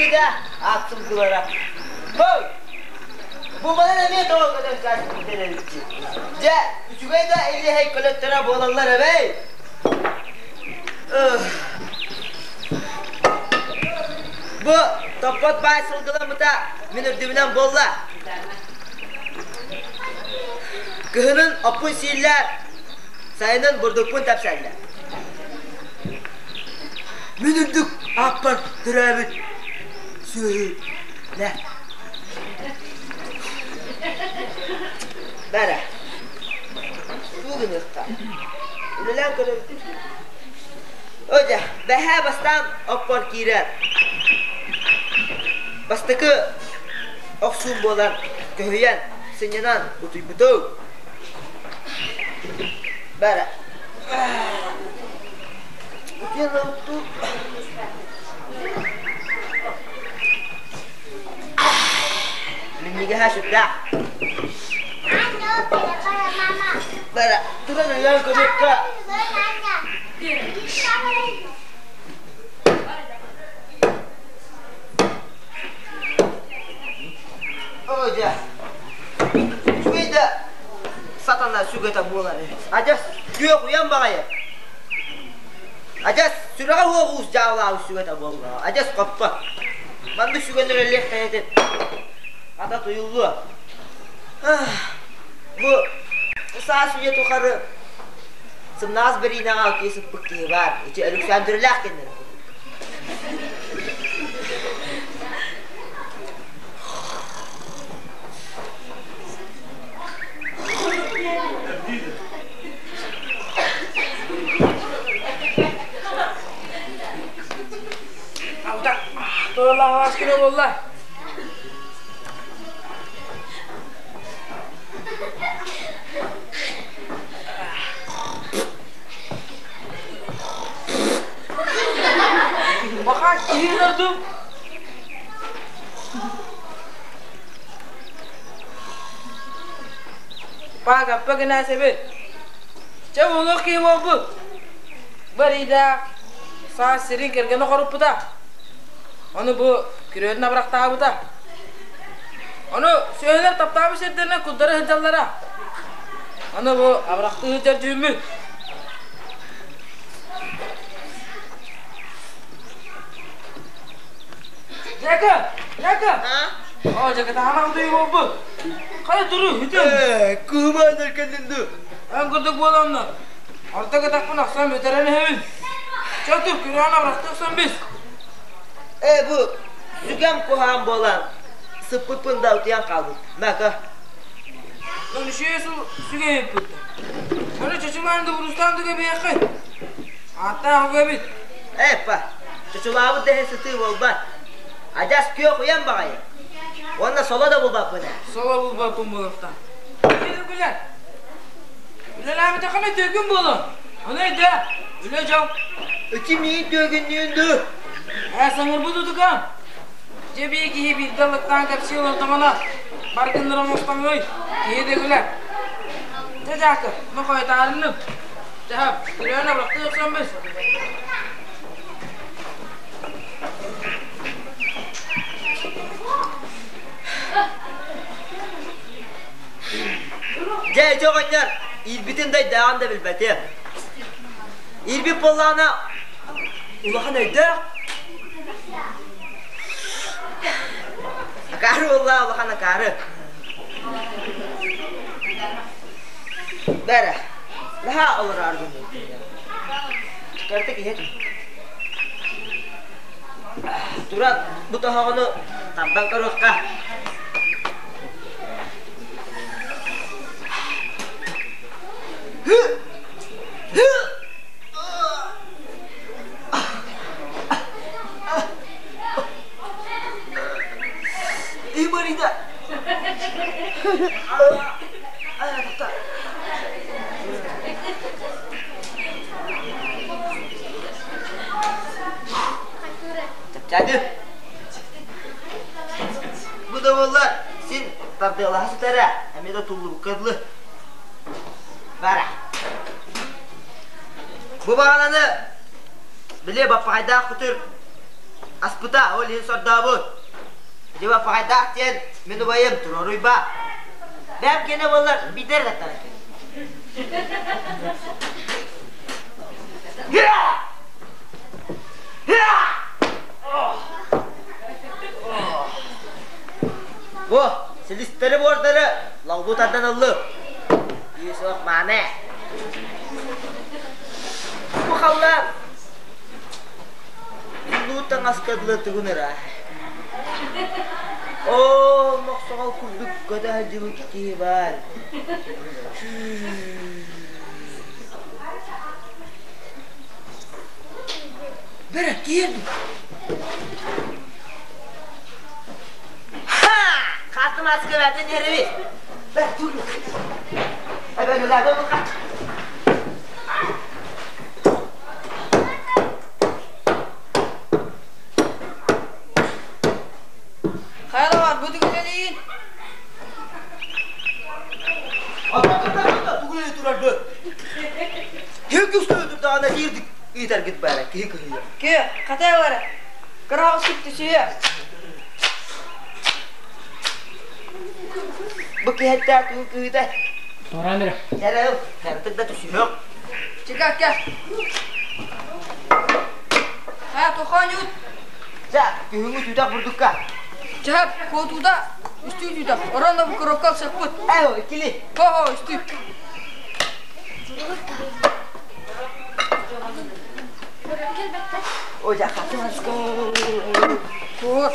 Бу да аат сылгылара. Бу! Бу манан эмиэ тоҕо көтөн кээспиттэр эбитчи. Дьэ, үчүгэй да илиэһэй көлөттөрө буолаллар эбэй. Бу топпот баай сылгыламмыта мин үрдүбүнэн буолла. Кыһынын оппун сииллэр, сайынын бурдукпун тэпсэллэр. Мин үрдүк ааппар төрөөбүт сүөһү нэ. Бэрэ. Туу гыныахха. Үлэлээн көрөбүт. О дьэ, бэһээ бастаан оппор киирэр. Бастакы охсуум буолан, көһүйэн, сынньанан утуйбутум. Бэрэ. Утуйан ылтуу. Минньигэһэ сүрдээх. Бэрэ, туран өлөөн көрүөххэ. Оо дьэ, үчүгэй да сатана сүгэтэ буолар эбит. Адьас күөх уйан баҕайы. Адьас сүрэҕэ уох уус дьаалаабыт сүгэтэ буолла. Адьас хоппо. Маннык сүгэн эрэллиэх кэйэтин. Ата туйуллуо. Бу саас үйэ тухары сымнаҕас бэриинэҕэ алтыы сыппыт киһи баар. Ити Александрлаах кэннэрэ курдук. Алта, тойлаҕас күнэ буолла. Баха киһи ырдым. Паагаппа гынаа Чэ буолуох киһи буолбут. Барида саас сирин кэргэнэ хоруппута. Ону бу күрүөтүн абырахтаабыта. Ону сүөһүлэр таптаабыт сирдэринэн курдары сылдьаллара. Аны бу абырахтыы сылдьар дьүһүммүт. Жака! Жака! О, Жака, таһана утуйу буолбут. Хайа туру, үтүм. Ээ, кыымааннар кэллин дуу. Эн курдук буоланнар. Орто кытахпын охсон бүтэрэн иһэбин. Чэ тур, күрүөн абырахтыы охсон бис. Ээ, бу сүгэм куһаҕан буолан, сыппыппын да утуйан хаалбыт. Мака. Үшүө сыл сүгэйиппит. Оны чочулаан да урустаан да көбүөххүт. Ааттаах үгэбит. Ээ, па, чочулаабыт да иһин сытыы буолбат. Адьас күөх уйан баҕайы. Уонна соло да булбаппын ээ. Соло булбаппын буолуохтаах. Күлэр. Үлэлээбэтэххинэ түөкүн буолуо. Ону өйдөө. Үлэ дьол. Ити миин түөкүннүүн дуу? Ээ, саҥарбыт утукаан. Дьэ бии киһи биирдэ ыллыктаан кэпсии олордоҕуна, бар гыннар оҥостоҥҥуй, киһи да күлэр. Дьэ Дьаакып, ну хойутаарынным. Дьаһап, күрүөн абырахтыы охсон быс. Дьэ, ити оҕонньор иирбитин да өйдөөҕүн да билбэтим. Иирбит буоллаҕына, улахан өйдөөх. Акаары буоллаа, улахан акаары. Бэрэ, наһаа олороор гынным. Кырата киһи Туран бу тоһоҕону тардан көрүөххэ. И Марида! Чапчаады. Бу да буоллар син тардыалаһа сытара, эмиэ да туллубукка дылы. Бара. Бу баҕананы били баппаҕайдаах күтүр. Аспыта, ол иһин сордообут. Дьэ, паҕайдаах диэн мин убайым туруоруйба. Бэм киэнэ буоллар биирдэр таттара. Бу силистэри буордары лалгу тардан ыллым. Күүс-уох мааны. Бу халлаан Улуу таҥаска дылы тугун ыраах. Оо, мохсоҕол курдук көтө сылдьыбыт киһи баар. Бэрэ, киирдим. Ха! Хастым аска бәтин ереби. Бэр, тур. Эбэ, Хайа да бар, бу түгүлэлиин. Тугу турарды? Ким турдаҕына биирдик ыытаргыт баара киһи кыһыйар. Кө, хата бара. Кыраҕы сүптүсүө. Бу киһиттээх тугу кыһыыта? Туораан эрэ. Эрэ, кэртик да түсүһүөх. Чика, кэ. Хайа, тохоонньут. Дьэ, күһүҥҥү түүтэх бурдукка. Чэһэп, куотуута, үстүү түүтэх. Орон да коробка сыппыт. Ээ, иккили. Хо-хо, үстүү. Ой, дьэ, хатыҥаска. Куот.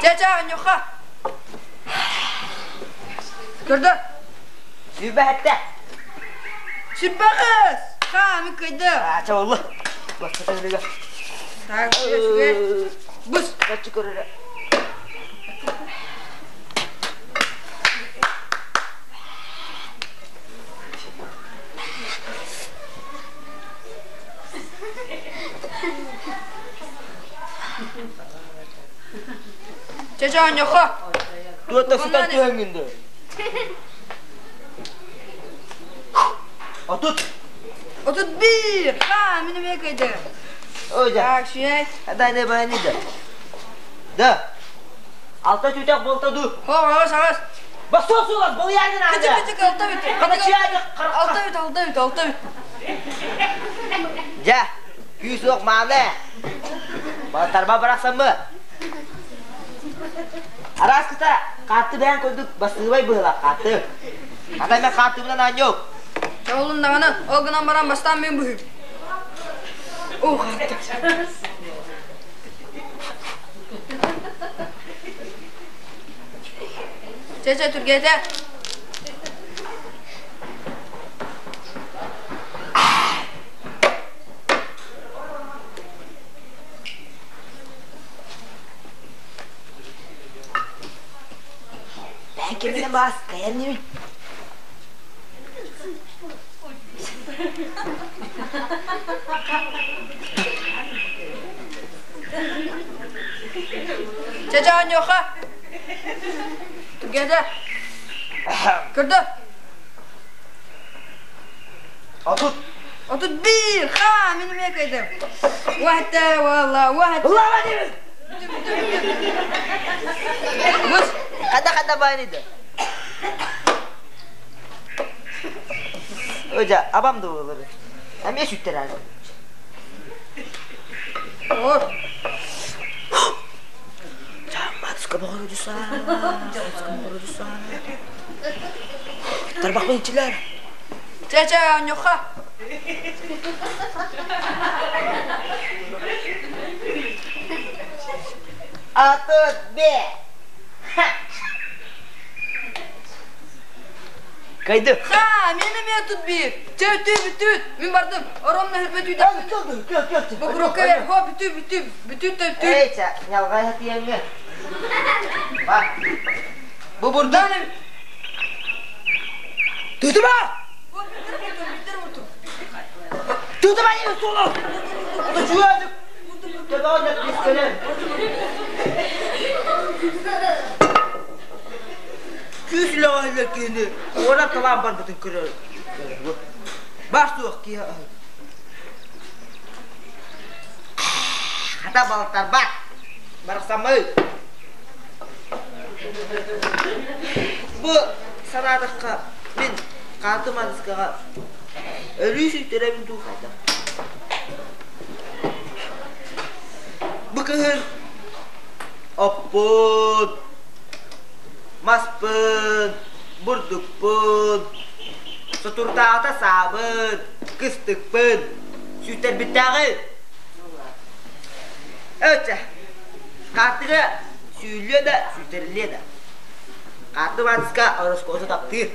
Чэ-чэ, Анюха! Көрдө? Сүбэһэттэ. Сүрбэҕис! Ха, мин кыйдым. А, чэ, олла. Бастакы Так, үчүгэй. Бус! Каччы көрөрө. Чэ-чэ, Анюха! Туотта сытар түһэҥҥин дуу? 30. 31! Ха, мин эмиэ кыйдым. Ой, Так, үчүгэй. Дай, дай, баяны да. Да. Алта түтэх болта ду. Хо, аҕыс, аҕыс. Бассол суолас, болуйаанын Кычы, аада. кычы, алта бүт. Хана чиады. Алта бүт, алта бүт, алта бүт. Дьэ, күүс суох мааны. Балаттарба барахсаммы. Араас кыта хаатты бэйэн курдук бассыыбай быһылах хаатты. Атай мен хааттыбынан аанньук. Чоолун даҕаны, ол гынан баран бастаан мин быһыым. О, хаатты. Чэ-чэ, түргэтэ. Бэйэн киминэн баас, кайан ними. Чэ-чэ, Анюха. Түргэтэ. Көрдө. 30. 31. Ха, мин эмиэ кыйдым. Уахта, уалла, уахта. Лава дейміз. Бус. Қада-қада баян еді. Өжа, абам да olur. Эмиэ сүттэр аны. Ор. Матска боҕорудуса, матска боҕорудуса. Тарбахпын иччилэр. Чэ-чэ, Анюха. 35. Кайды. Ха, мин эмиэ тут биир. Чэ, бүтүү, бүтүү. Мин бардым. Оромна хүрбэт үйдэ. Кел, кел, кел. Бокурокка бер. Хо, бүтүү, бүтүү. Бүтүү, бүтүү. Эй, ча, нялгай хатыяңы. Ба. Бу бурда. Тутума! Бу, бүтүр, бүтүр, бүтүр, бүтүр. Тутумайын суолу! Тучуадык! Төбөҕө кэлэн. Күүс үлэҕэ киһини уоран талаан барбытын көрөр. Баар суох киһи Хата балтарбат. Барахсаммай. Бу санаатахха мин хаатым аныскаҕа өлүү сүүйтэрэбин дуу хайдах. Бу кыһын оппун, маспын, бурдукпун, сутурдаата саабын, кыстыкпын сүүйтэрбиттээҕи. Өтө, хаартыга сүүллүө да, сүүйтэриллиэ да. Хаарты Ванска ороскуоту таптыыр.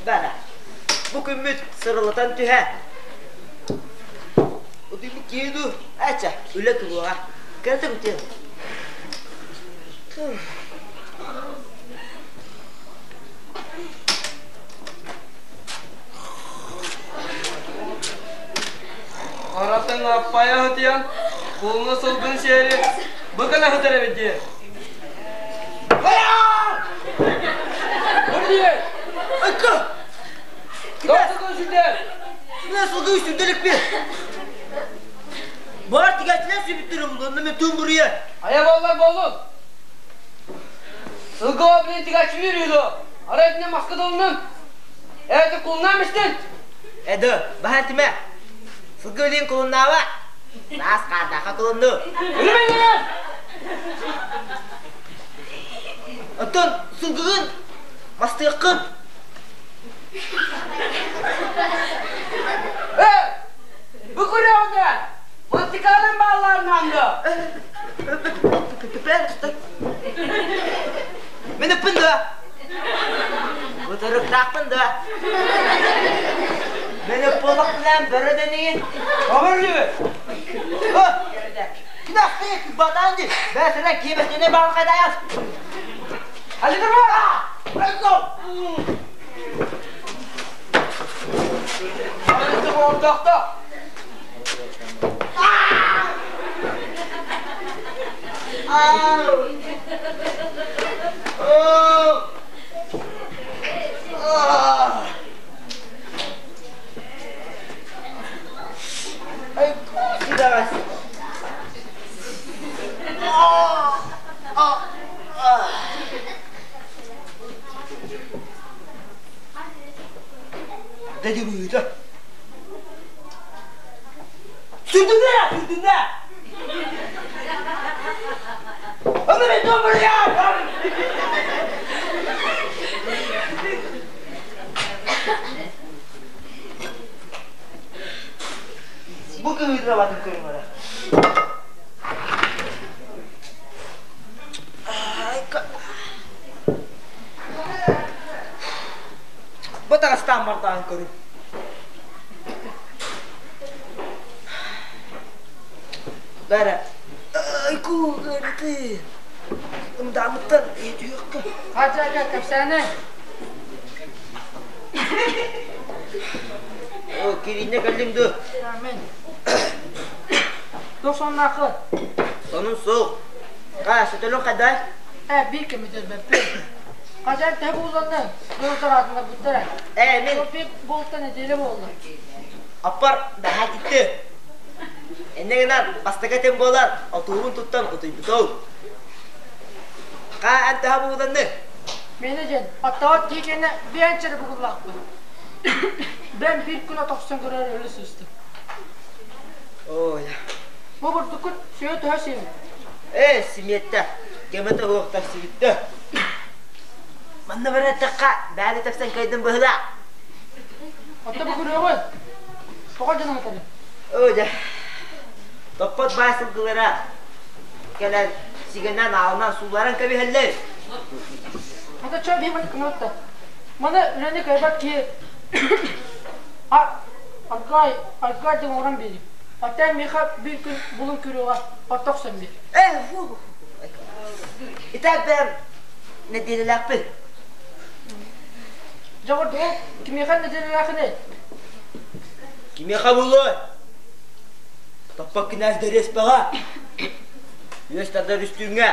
Бара. Бу күммүт сырылатан түһэ. Утуйбут киһи дуу? Ача, үлэ туруоҕа. Кыратык утуйан. Харатын аппайа сытыйан, кулуну сылгын сиэри бу гына сытар эбит дии. Бу дии! Ыкка! Тоқтукун сүрдэр! Мен сылгы үстүрдэликпин. Бар тигәчилер сүбүттөрү булганны мен тум буруя. Айа боллар боллун! Сылгы блин тигәчилер үйді. Ара этіне маска долунун. Эти кулунан мистин. Эдө, баһан тиме. Сылгы билин кулуннаава. Саас хаардаха кулунну. Үлүмеңнен! Оттон сылгыгын мастыаххын. Э, бу көрөҕүнэ, Ватиканын баалларынан да. Мен ыппын да. Утарыктаахпын да. Мен ыппылахпынан бөрө дэнигин. Көмүрлүбү. Кинахты батан ди. Бәсірә кебесіне бал қайдаяз. Алидырма! Алидырма! Ай, куда Dedi buyurdu. Sürdüne, sürdüne. Ömer ben buraya. Бу кыһыытына батын көрүҥ эрэ. Бу таҕыстаан бардаан көрүҥ. Бара айку гырты. Ымдаамыттан етүөхкө. Хачака кэпсээнэ. О, кириинне кэллиҥ дуу? Мен. Тохсоннаахы. Сонун суох. Ха, сөтөлүн хайдай? Э, биир кэмитер бэппин. Хачан тэһэ бууланна, дойдутар буттара. Э, мин Опи буолта неделя буолла. аппар бэһээ титтэ. Иннэ гынан бастакы этим буолан, отуурун туттан утуйбутум. Ха, эн төһө бууланны? Мені дьэн, аттаҕат киһи кэннэ биэнчэри бугуллаахпын. Бэм биир күн отохсон көрөр өлө сыстым. Ой. Бу бурдуккут сүө төһө сиэм. Э, симиэттэ. Кэмэтэ суох тахсыбытта. Манна баран эттэххэ, бэйэ тахсан кайдым быһыла. Отто бу көрүөҕүн. Тоҕо дьон аһатары? Оо, дьэ. Топпот баай сылгылара кэлэн сигэнэн аалынан сууларан кэбиһэллэр. Ата чөө биһи маны кыҥатта. Маны үлэни кыайбат киһи аргай, аргай диэн оҥорон биэрим. Оттон миэхэ биир күн булун күрүөҕэ отто охсон биэр. Э, фу. Итак, бэм нэдиэлэлээхпин. Дьоҕур дуо? Кимиэхэ нэдиэлэлээхиний? Кимиэхэ булуой? Топпот кинээс дэриэспэҕэ. Үөс тардар үстүүҥҥэ.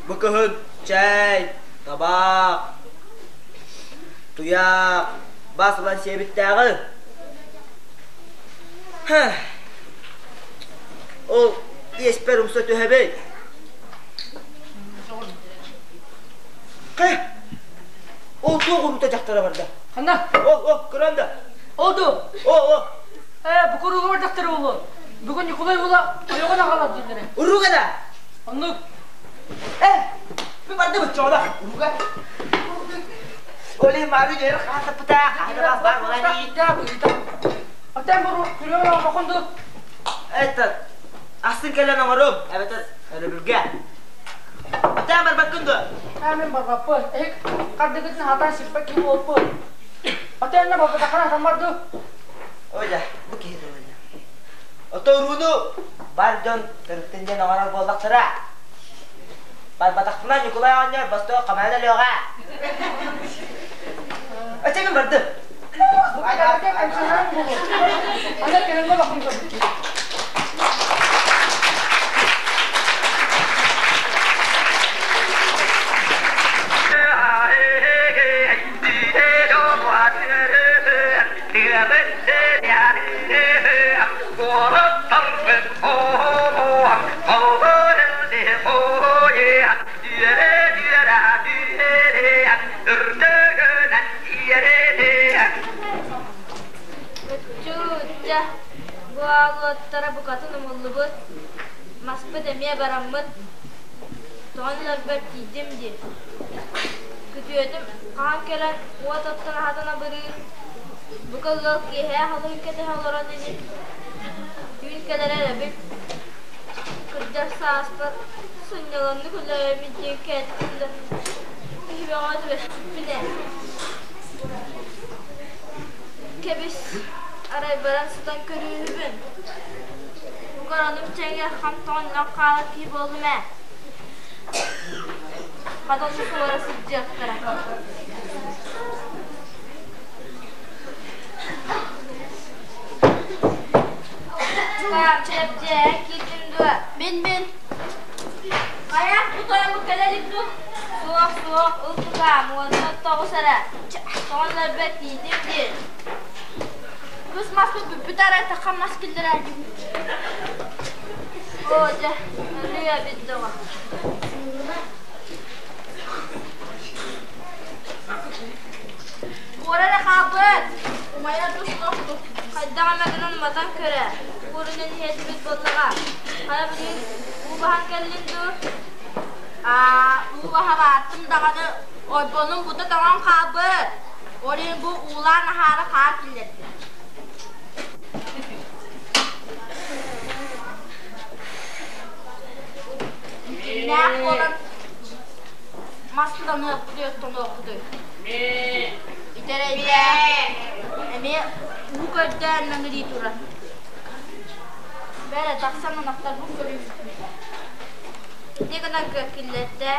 Бу кыһын чэй, табаах, туйаах, бас ылан сиэбиттээҕи. Ол иэспэр умса түһэбин. Хэ, ол туох уруута дьахтара барда? Ханна? Ол, ол, көрөн да. Ол ду? Ол, ол. Ээ, бу курууга бар дьахтара буолуо. Бүгүн Ньукулай уола ойоҕун аҕалар дииллэрэ. Урууга да? Оннук. Э, мы бардыбыт чоҕула. Урууга. Оли мары дьэр хаатаппыта, хаатапа бар буолани. Отен буру күрүө оҥохунду. Это астын кэлэн оҥорум, эбэтэр өрөбүлгэ. Отен барбаккын дуо? Мен барбаппын. Эһик хардыгытын хатан сиппэт киһи буолпун. Отенна барбатаххына хатан барду. Ойда, бу киһи тылына. Ото урууну бар дьон төрүттэн диэн оҥорор буоллахтара. Барбатахпына Ньукулай оҕонньор бостуок хамаан өлүөҕэ. Оччо бардым. Бу кэлэргэ эмсэһэн буолуо. Аны кэлэҥҥэ олоххун көрбүттүү. Ыччуу-ычча, бу аал уоттара букатын умуллубут, маспыт эмиэ бараммыт, тоҕон ыларбар тиийдим дии. Күтүөтүм хаһан кэлэн уот оттон аһатан абырыыр, бука ыал киэһээ халыҥ кэтэһэ олорон ини, түүн кэлэрэ эрэбил. Кырдьар сааспар сынньалаҥнык үлэлээммит диэн кээттим да, киһи бөҕө түбэспиппин ээ. Кэбис, арай баран сытан көрүүһүбүн. Бука ону чэҥҥэ хам тоҥоннох хаалар киһи буоллум ээ. Хата ону суора сылдьыахтара. Чэпчэ, киирдим дуо? Мин-мин. Хайа, бу тойоммут кэлэ илик дуу? Суох, суох, ыл тутаам, уонна тоҕус эрэ. Тоҕон өлбөт тиийдим диир. Кус маспыт бүппүт арай таххан мас киллэрээр Оо, дьэ, өлүү эбит доҕор. Куора эрэ хаалбыт. Умайар дуу суох дуу? Хайдах эмэ гынан уматан көрө. Куорунан иһэтибит буоллаҕа. Хайа билигин уу баһан кэллин дуу? Аа, уу баһа бааттым даҕаны ойбонум бута тоҥон хаалбыт. Ол иһин бу уулаан аһаары хаар киллэрдим. Кимнээх буолан мас тураныахпытый, оттонуохпутуй? Итэрэйдээх эмиэ уу көрдөөн мэҥирии турар. Бэрэ тахсан ынахтарбын көрүүбүт. Ити гынан киллэрдэ.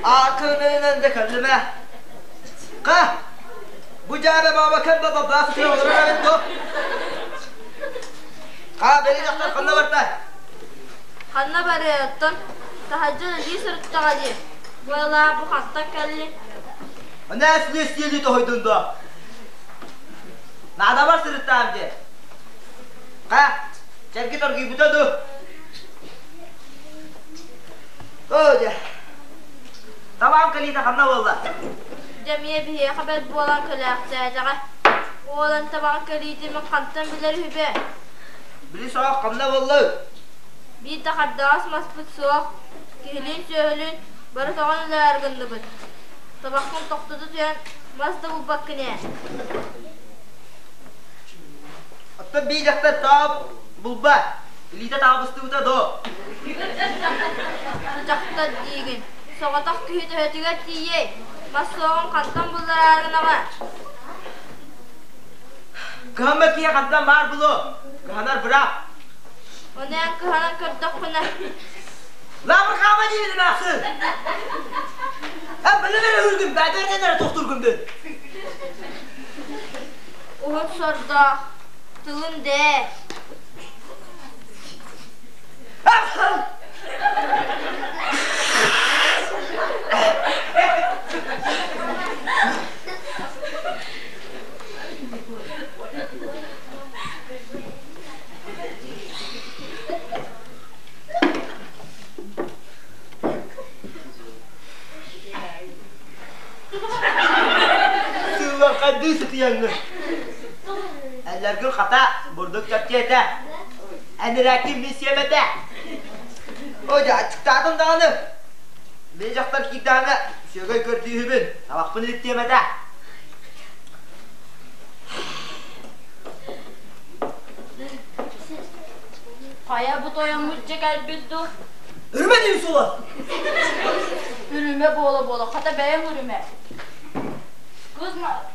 Аакынынан да кэллимэ. Ха! Бу дьээбэ баабакан да бабдаах сытыра олорор эбит дуо? Ха, бэри дьахтар ханна барда? Ханна барыай оттон? Таһырдьа үлэлии сырыттаҕа дии. Буолаа бу хантан кэлли? Ана силиэстийэлии тоһуйдун дуо? Наадабар сырыттаам дии. Ха, чэрги торгуйбута дуу? Оо, дьэ. Табаам кэлиитэ ханна буолла? Дьэ эмиэ биһиэхэ бэрт буолан кэлээхтээтэҕэ. Уолан табаҕа кэлиитин мин хантан билэр үһүбэ? Били соҕох ханна буолла? Биир да хардаҕас маспыт суох, киһилиин-сүөһүлүүн бары тоҕон үлэлээр гынныбыт. Табаххын тохтото түһэн мас да булбаккын ээ. Оттон биир дьахтар тоҕо булбат. Илиитэ таабыстыбыта дуо? Дьахтар диигин, соҕотох киһи төһөтүгэр тиийиэй, мас суоҕун хантан булларааргын аҕа? Кыһаммат киһи хантан баар булуо? Кыһанар быраап. Ону эн кыһанан көрдөххүнэ Лабырхаама диибин эмээхсин! Эн билим эрэ үргүн, бэдэринэн эрэ тохтуургун бил. Уһун сордоох, тылын дээ. Сыыллархайдыы сытыйаҥҥын. Эллэргин хата бурдук чэпчиэтэ. Энирээки миссиям этэ. Ой, аччыктаатым даҕаны. Мин дьахтар киирдэҕинэ сүөгэй көрдүүһүбүн, табахпын илиттиэм этэ. Хайа бу тойоммут дьэ кэлбит дуу? Үрүмэ диир суола! Үрүмэ буола-буола, хата бэйэҥ үрүмэ. Кыз,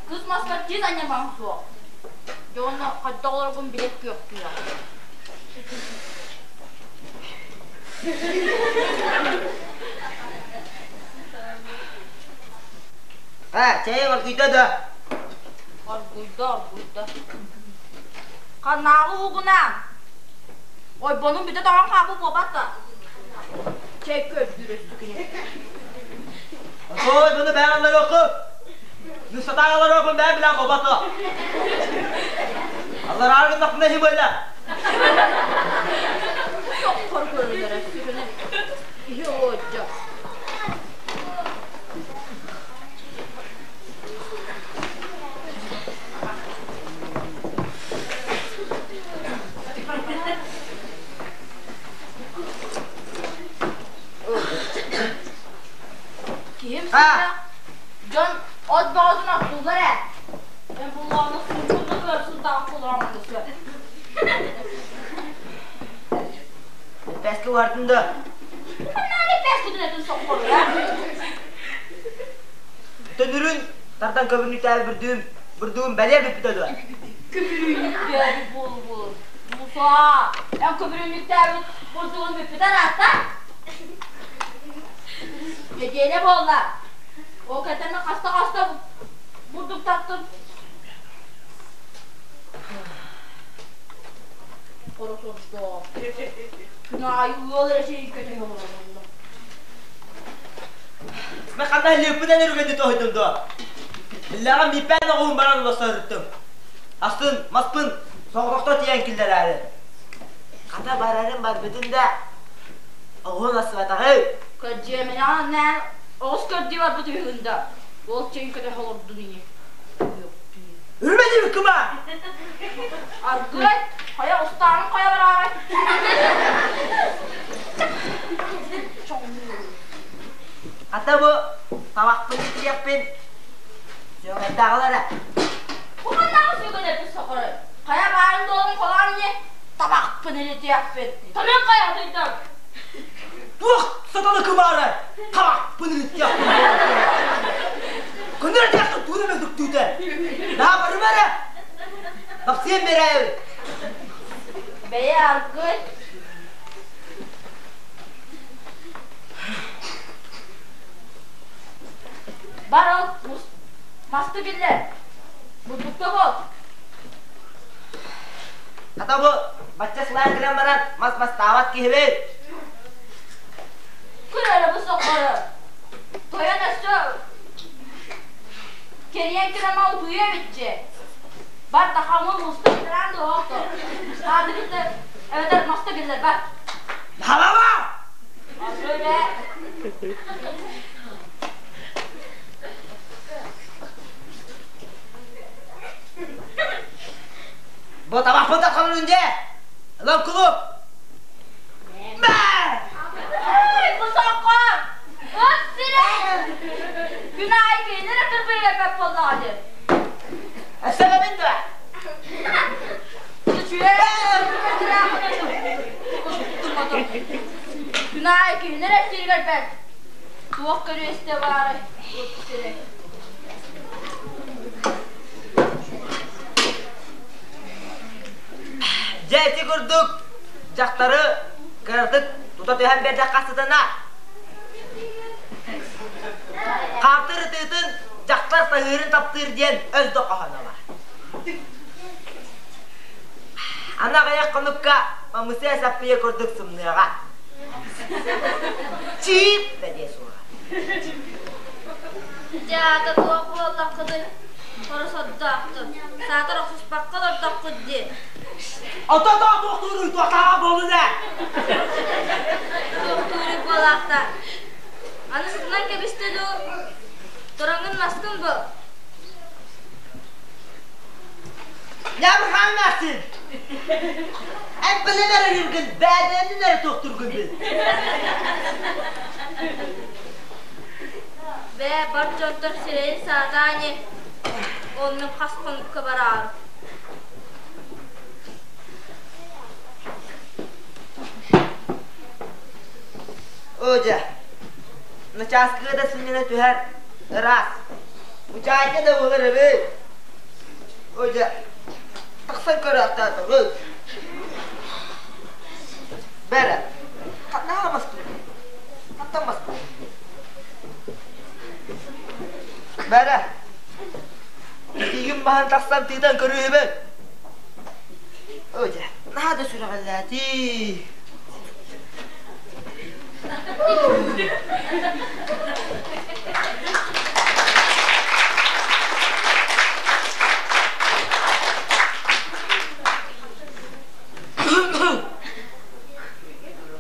кыз маспар тиз анньамаҥ суох. Дьэ уонна хайдах олоргун билэт күөхтүүр. Ха, чэйиҥ оргуйда да? Оргуйда, оргуйда. Ханнааҕы угунаан? Ойбонум бүтэ тоҥон хаалбыт буолбат да? Чэй көрдүүр өстүкүнэ. Ой, бұны бәрі алар Мин сатаан олоруохпун бэйэм билэн буолбат Аллар аргыннахпына иһи буолла. Соххор көрүлэрэ сүрүнэ иһи оодьо. Киһим сыта Дьон от бөҕөтүн оттууллар ээ. Эн буллаҕына сууккун да көрсүн таах олороҥ сөп. Лэппээскэ уһардын да? Ханна лэппээскитин этин соххоруйа? Төнүрүн тардан көбүнүтээби бүрдүүм, бурдугум бэлиэр бүппүтэ дуо? Көбүрүүнүктээби буолбут. Муса, эн көбүрүүнүктээбит бурдугун бүппүтэ ыраатта. Нэдиэлэ буолла. Ол кэтэммин хаста-хаста бурдук таттым. Хоросордоо. Күн аайы ыал эрэ чэйин көтөһө олороллор. Мен ханна лүппүнэн үргэнди тоһуйдум дуо? Биллэҕим мииппээн оҕуһун баран уласарыттым. Астын, маспын соҕотохто тиийэн киллэрээри. Хата барарым барбытын да оҕуһун астыбатаҕый. Көрдүөмэнэҕин оҕус көрдүү барбыт үһүгүн да уол чэйин көтөһө олордун ини. Үрүмэ диэбит кыма! Аргыай, хайа устааным хайа бараарай? Хата бу табахпын итиэхпин сүөгэйдээҕилэрэ. Куманнааҕы сүөгэйдэрбит сохорой. Хайа баарын дуолун холоон ийэ табахпын илитиэхпин. Томен хайа тыйдан. Туох сатаны кымаары табахпын илитиэхпин. Күнүр диэххин тугун эмэ түктүүтэ. Наһаа барыма эрэ. Бахсыйан биэрээйэбит. Бэйэ аргый. Бар ол масты биллэр. Бурдукта бол. Хата бу бачча сылаан кэлэн баран мас мастаабат киһибит. Көр эрэ бу соххору. Тойон өссө кэриэн кырама утуйа эбитчи. Бар тахамы муста кытараан дуоһохто. Хаадыгыты эбэтэр маста биллэр бар. Халаба! Аргый бэ. Бу табахпын тахханын дьэ! Ылан кулу! Мэ! Эй, бу соххор! От сирэ! Күн аайы кинилэр кырбыйга буоллаҕа дии. Эсэбэбин да! Үчүгэй! Күн аайы киһини эрэ сиригэр бэрт. Туох көрүөстэ баарай, сирэй. Дьэ ити курдук дьахтары кыратык тута түһэн биэрдэххэ сытана. Хаартыр ытыытын дьахтар саһыырын таптыыр диэн өс да хоһооно баар. Аны аҕыйах хонукка мамысыа саппыйа курдук сымныаҕа. Чиип да диэ суоҕа. Дьэ аата туох буоллаххытый? Хоро сордоохтун. Саатар охсуспакка олордоххут дии. Ото-то туохтууруй туохтааҕа буолун ээ. Туохтууруй буолаахта. Аны сытынан кэбистэ дуу? Тураҥҥын маскын бул. Ньабырҕаҥ Махсин! Эн билэн эрэ үһүргүн, бээдээнин эрэ туохтуургун бил. Бээ, бар дьонтон сирэйин саатаа ини. Ол мин хас хонукка бараары. Оо дьэ, начааскыга да сынньана түһэр ыраас. Учаайка да буолар эбит. Оо дьэ, тахсан көрөөхтөөтөҕүт. Бэрэ, ханна мастыы? Хантан мастыы? Бэрэ, итиигин баһан тахсан тыытан көрүүһүбүт. Оо дьэ, наһаа да сүрэҕэллээтии.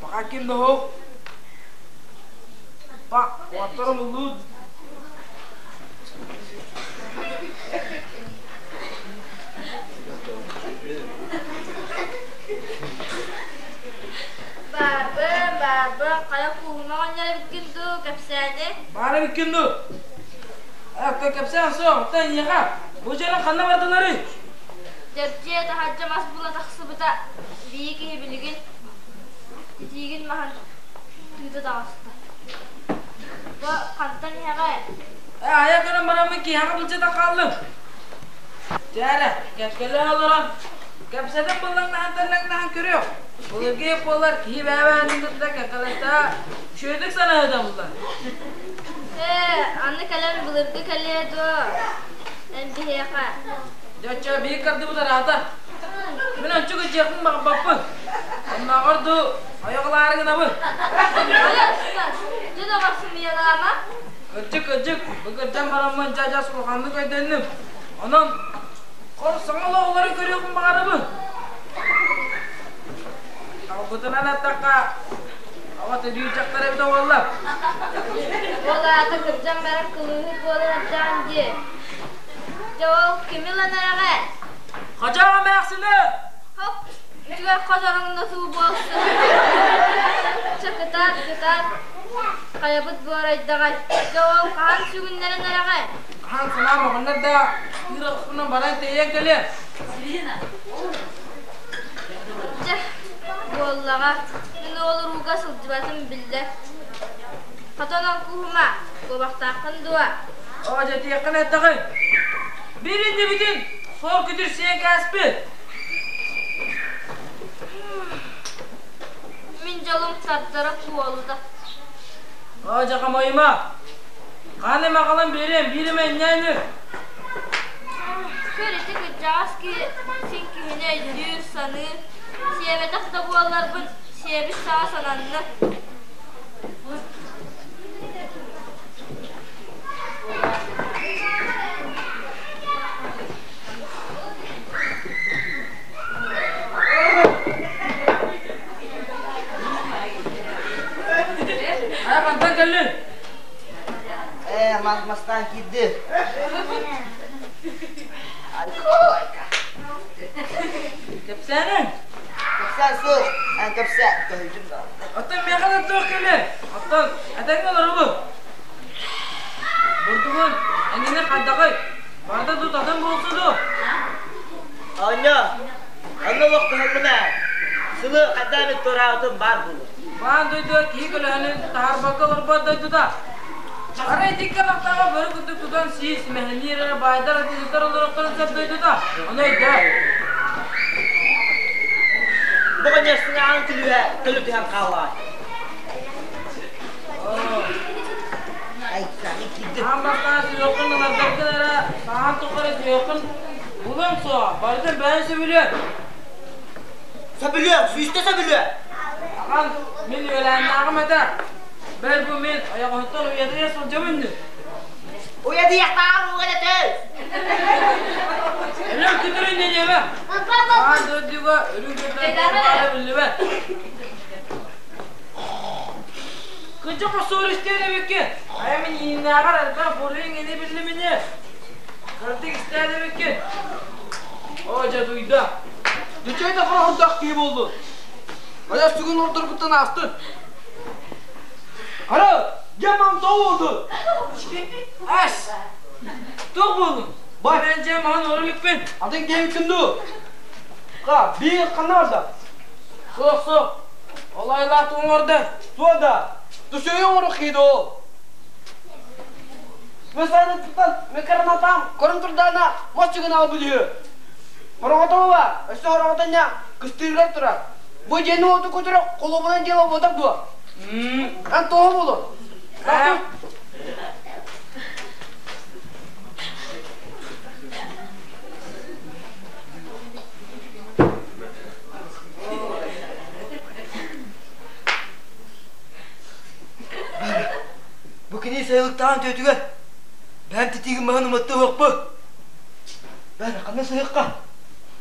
Пока ким да суох. Па, уоттарым уллуут. Баарбын, баарбын, хайа кууһума оҕонньор эбиккин дуу, кэпсээни? Баар эбиккин дуу? Кэпсээн суох, оттон эйиэхэ бу дьонуҥ ханна бардыларый? Дьэбдьиэ таһырдьа мас була тахсыбыта, бии киһи билигин итиигин маһын тыыта таҕыста. Бу хантан иһэҕэй? Ээ, айа көрөн бараммын киһиэхэ былдьата хааллым. Дьэ эрэ, кэккэлэһэ олорон, кэпсэтэн быллаҥнаһан-тэллэҥнэһэн көрүөх. Былыргы буоллар киһи бэйэ-бэйэтин кытта кэккэлэстэ үчүгэйдик санаһыта буллар. Ээ, аны кэлэн былыргы кэлиэ дуо? Эн биһиэхэ. Дьэ, оччо биир кардыбыт араата. Мин ончу кыдьыахпын баҕарбаппын. Оннооҕор дуу ойоҕолаары гынабын. Ойо ыстан, дьэ доҕор сымыйалаама. Кырдьык, кырдьык, бу кырдьан бараммын дьэ-дьэ улаханнык өйдөннүм. Онон хор саҥа олоҕулары көрүөхпүн баҕарабын. Талбытынан эттэххэ, аҕа төрүүр дьахтар эбитэ буолла. Ол аата кырдьан баран кылыыһыт буолан эрдэҕин дии. Дьэ ол кими ылан эрэҕэ? Хадьаа эмээхсини! Хоп, үчүгэй хозоруҥна суу буолсун. Чэ кытаат, кытаат. Хайабыт буорайдаҕай? Дьэ ол хаһан сүгүннэрэн эрэҕэ? Хаһан санаам оҕоннор да ыырахпынан баран тэйэн кэлиэ. Дьэ, буоллаҕа, мин ол урууга сылдьыбатым биллэр. Хотон оҥкуһума, куобахтааххын дуо? Оо, дьэ, тиэххин эттэҕиҥ. Биир иннибитин суол күтүр сиэн кээспит. Мин дьолум тардара куолута. Оо, дьэ, хомойума. Хаан эмэ аҕалан биэриэм, биир эмэ инньээн үр. Көр ити кырдьаҕас киһи син киһини өйдүүр, саныыр. Сиэбэтэх да буолларбын, сиэбит саҕа сананна. Хайа хантан кэллиҥ? Ээ, мас мастаан киирди. Айко, айка. Кэпсээниҥ? Кэпсээн суох, эн кэпсээ, көһүйдүм да. Оттон миэхэ да туох кэлиэй? Оттон этэҥҥэ олоробун. Бурдугун эҥинэ хайдаҕый? Барыта тутатын буолсу дуу? Оонньоо, онно олох кыһаллым ээ. Сылы хайда эмит туораабытым баар буолуо. Баан дойдуга киһи көлөһөнүн таһаарбакка олорбот дойдута. Арай итиккэ лахтааҕа бөрө курдук тутан сии симэһинниир эрэ баайдар атыыһыттар олоруохтарын сөп дойдута. Ону өйдөө. Бу конечно күлүһэ көлө түһэн хааллаҕай. Аан бастаан сүһүөххүн ылардаргын эрэ саһаан тухары сүһүөххүн булуоҥ суоҕа, барытын бэйэҥ сөбүлүөҥ. Сөбүлүөҥ, сүүстэ сөбүлүө. Аҕам, мин үөлээннээҕим этэ. Бэл бу мин ойоҕоһуттан уйадыйа сылдьабын ини. Уйадыйахтааҕым уган этэ. Өлөр күтүрүн диэниэмэ. Аан дойдуга өлүү күтүрүн баара биллибэт. Кырдьык охсуор истиэн эбиккин. Хайа мин ииннээҕэр элбэх буруйуҥ ини биллим ини. Кырдьык истээн эбиккин. Оо, дьэ дуйда. Дьүчэй да хороһордоох киһи буоллун. Айа сүгүн ордорбуттан аастын. Хара, дьэ мам тоҕу Ас! Туох буоллун? Бай. Мен дьэ маһын орон иликпин. Атын киһи дуу? Ха, биир ханна барда? Суох, суох. Ол айылаах тугу оҥордо? Туо да, тусуйу оҥоруох киһи доо. Мөсәнеттан мекаранатам көрөн турдаана мас чыгын албыт үһү. Хороҕотоҕо өссө хороҕотонньа кыстыыргар турар. Бу дьиэни уоту көтөрө холуобунан дьыала буотах дуо? Эн тоҕо буолуо? Бу кини сайылыктаан төтүгэр бэйэм титиигин маһын уматта уһуохпу. Бэр ханна сыһыахха?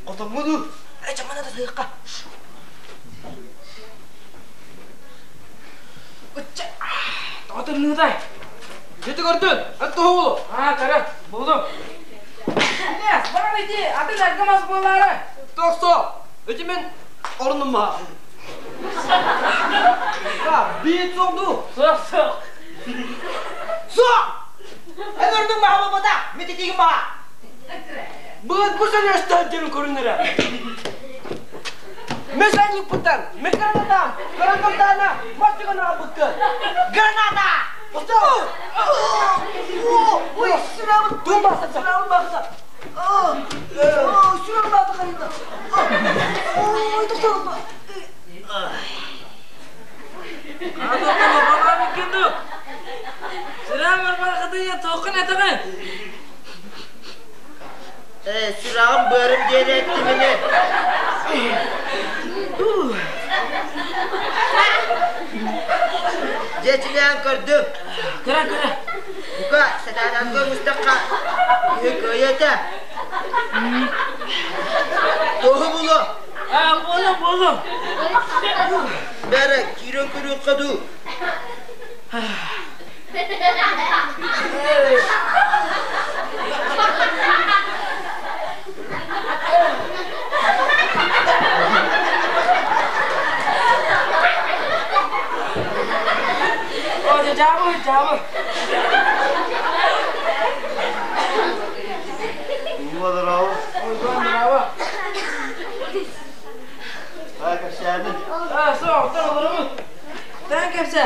Хотоҥҥо дуу? Э, чамана да сыһыахха. Ычча, тоҕо тымныытай? Дьэ көрдүн, эн туһу булу. Аа, көрө, булдум. Ильяс, баран ити, атын эргэ мас буолаары. Тохсо, ити мин орнум маһа. Биир суох дуу? Суох, суох. Суох! Эн орнуҥ маһа буолбата, мин титиигим маһа. Быыт бу сен өстөөн дьэрин көрүнэрэ. Мен саньыппыттан, мен гранатам, гранатана, мастыгын албыккын. Граната! Ой, сүрәбин, Тум баса, сүрәбин баса. Сүрәбин баса хайда. Ой, тоқталма. Ээ, сүрэҕим быарым диэн эттим ини. Дьиэтинээн көрдүм. Кыра кыра. Бука сатаатанга мустахха киһи кыайа этэ. Туоһу булуо. Аа, буолуо, буолуо. Бэрэ, киирэн көрүөххэ дуу. О, дьэ, дьаабы, дьаабы. Здорово. Ой, здорово. А, кэпсээнин. Аа, суох, оттон олоробут. Тэн кэпсэ.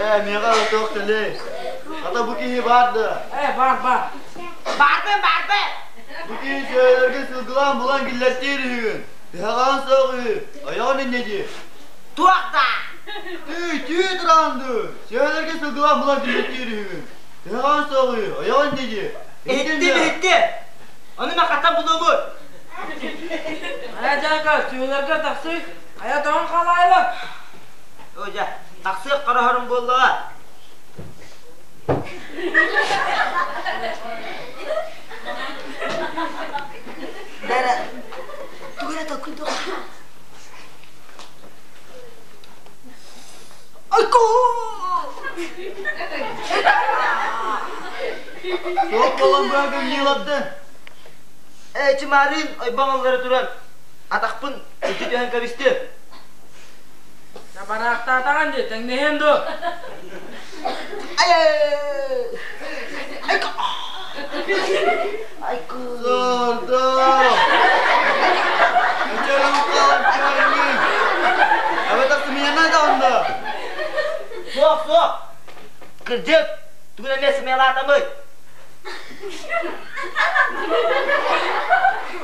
Ээ, миэхэ туох кэлэй. Хата бу киһи баар да. Ээ, бар, бар. Баарбын, баарбын. Бу киһи дьүөлэргэ сылгылаан булан киллэртиир үһүгүн. Тыһаҕаан суох үһү. Ойоҕун инньэ дии. Туох да? Түй, түү тураан дуу. Сүөлэргэ сылгылаан булан киллэртиир үһүгүн. Тыһаҕаан суох үһү. Ойоҕун инньэ дии. Иһиттим, иһиттим. Ону мен хаттан булуомуй? Хайа дьаака, сүөлэргэ тахсыы. Хайа тоҕон халаайла. О, дьэ, тахсыах хараһарым буоллаҕа. Бэрэ, тугу эрэ толкуйдуох. Айко! Суох буолан быһа ньыылаттын. Ээ, чымаарыын ойбон аллара туран, атахпын үлтү түһэн кэбистим. Бараахтаатаҕын дии, тэҥнэһиэн дуо? Ай Айко! Айко! Сордо! Өчөрүм хаалчаргын! Кырдьык, тугун эмиэ сымыйалаатамый?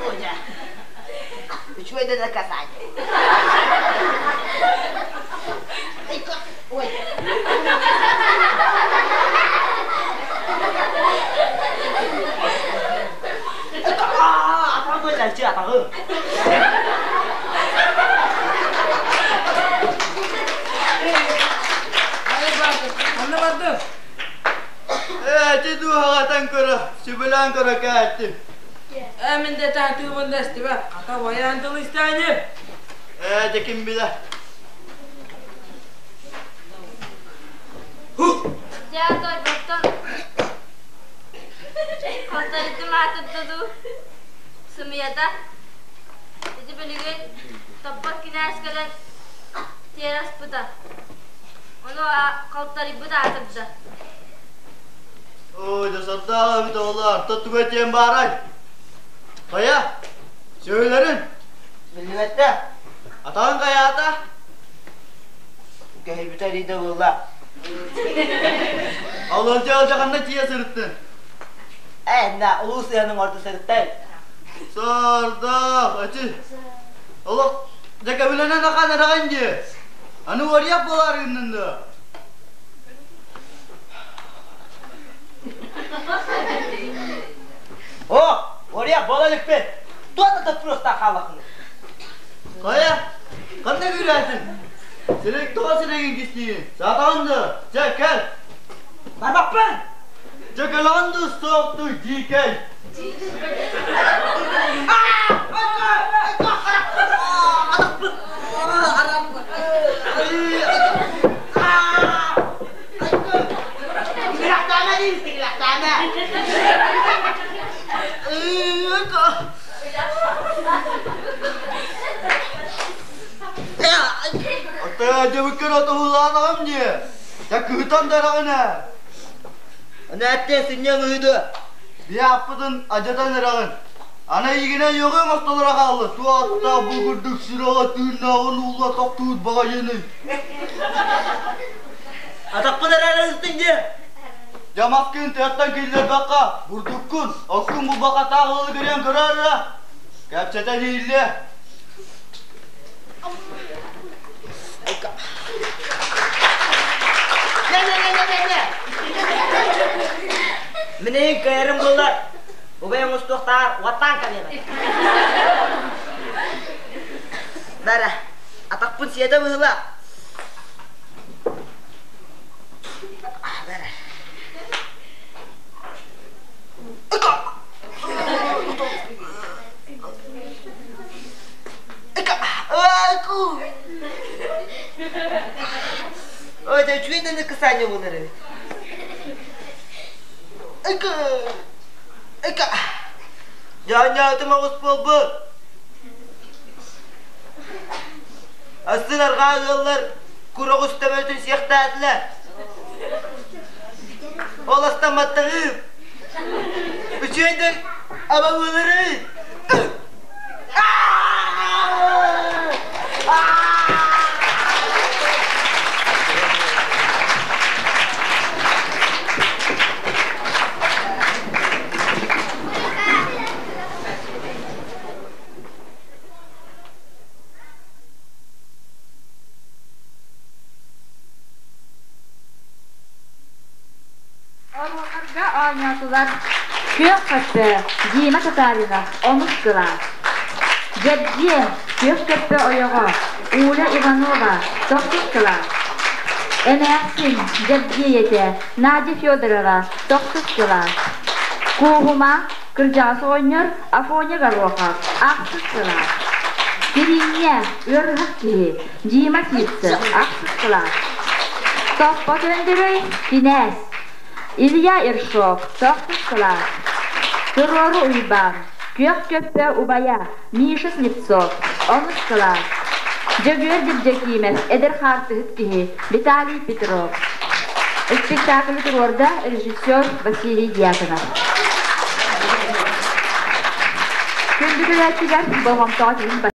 Оля, үчүгэй да наказание. Ой. Атаҕым лэлчи атаҕым. Ханна бардын? Ээ, дууһаҕатан көрө, сүбэлээн көрө кээттим. Ээ, мин да таатыыбын да истибэт. Хата байаан тыл истээни. Ээ, дьэ ким билэ. Дьэ, тойботтон халтарыттым аатырда дуу, сымыйата. Ити билигин топпот кинээс кэлэн тиэрэ аспыта. Ону халтарыйбыт аатырда. Ой, да сардаах эбит оҕолоор, туга этиэн баарай? Хайа, сөөлөрүн? Биллибэттэ. Атаҕын хайаата? Көһүйбүтэ эрийдэ буолла. Алланча ханна тиийэ сырыттын? Ээ, на, улуу сыһыаның орду сырыттай. Сардаах, ачы. Олох дьэкэбилэнэн ахан эрэҕин дии. Аны уоруйах буолаар гыннын дуо? О, уоруйах буола иликпин. Туох да топпуруостаах хааллаххыный? Хайа, ханна күүрээтин? Сирэй тоҕо сирэйгин кистиигин? Саатаҕын дуо? Чэ, кэл. Барбаппын! Дьэ кэлэҕин дуу, суохтуй, дьиикэй? Ата дьабыккын отоһулаан дии. Дьэ кыһытан да эрэҕин ээ. Аны сынньаҥ үһү дуо? Биһааппытын адьатан эрэҕин. Аны эйигинэн йоҕу оҥостолоро хаалла. Туоттаах бу курдук сүрэҕэ тыыннааҕын уулла тохтуут баҕайыный. Атахпын эрэ ыһыктын дии. Дьамаскын тыаттан киллэрбэххэ, бурдуккун, оккун булбакка таах ыалы кириэн көрөөр эрэ. Кэпсэтэн иһиллиэ. Мин эйин кыайарым буоллар, убайым устуохтааҕар уоттаан кэлиэм. Бара, атахпын сиэтэ быһыла. Бара. Ой, да үчүгэй да наказание буолар эбит. Ыка! Ыка! Дьаанньаатым оҕус буолбут. Астын арҕаа ыаллар кур оҕус төбөтүн сиэхтээтилэр. Ол астамматтарым. Үчүгэйдик абалыылары. Оруолларга оонньоотулар Күөх Көппө, Дима Татаринов, онус кылаас. Дьэбдьиэ, Күөх Көппө ойоҕо, Уля Иванова, тохсус кылаас. Эмээхсин, Дьэбдьиэ ийэтэ, Надя Федорова, тохсус кылаас. Кууһума, кырдьаҕас оҕонньор Афоня Горохов, ахсыс кылаас. Кириинньэ, ыарыһах киһи, Дима Сивцев, ахсыс кылаас. Топпот Өндөрөй, кинээс. Илья Ершов, тохсус кылаас. Туруору Уйбаан, Күөх Көппө убайа Миша Слепцов, онус кылаас. Дьөгүөр Дьэбдьэкиимэс, эдэр хаартыһыт киһи Виталий Петров. Спектаклы туруорда режиссер Василий Дьяконов. Күндү көрөөччүлэр болҕомтоҕо түһүн.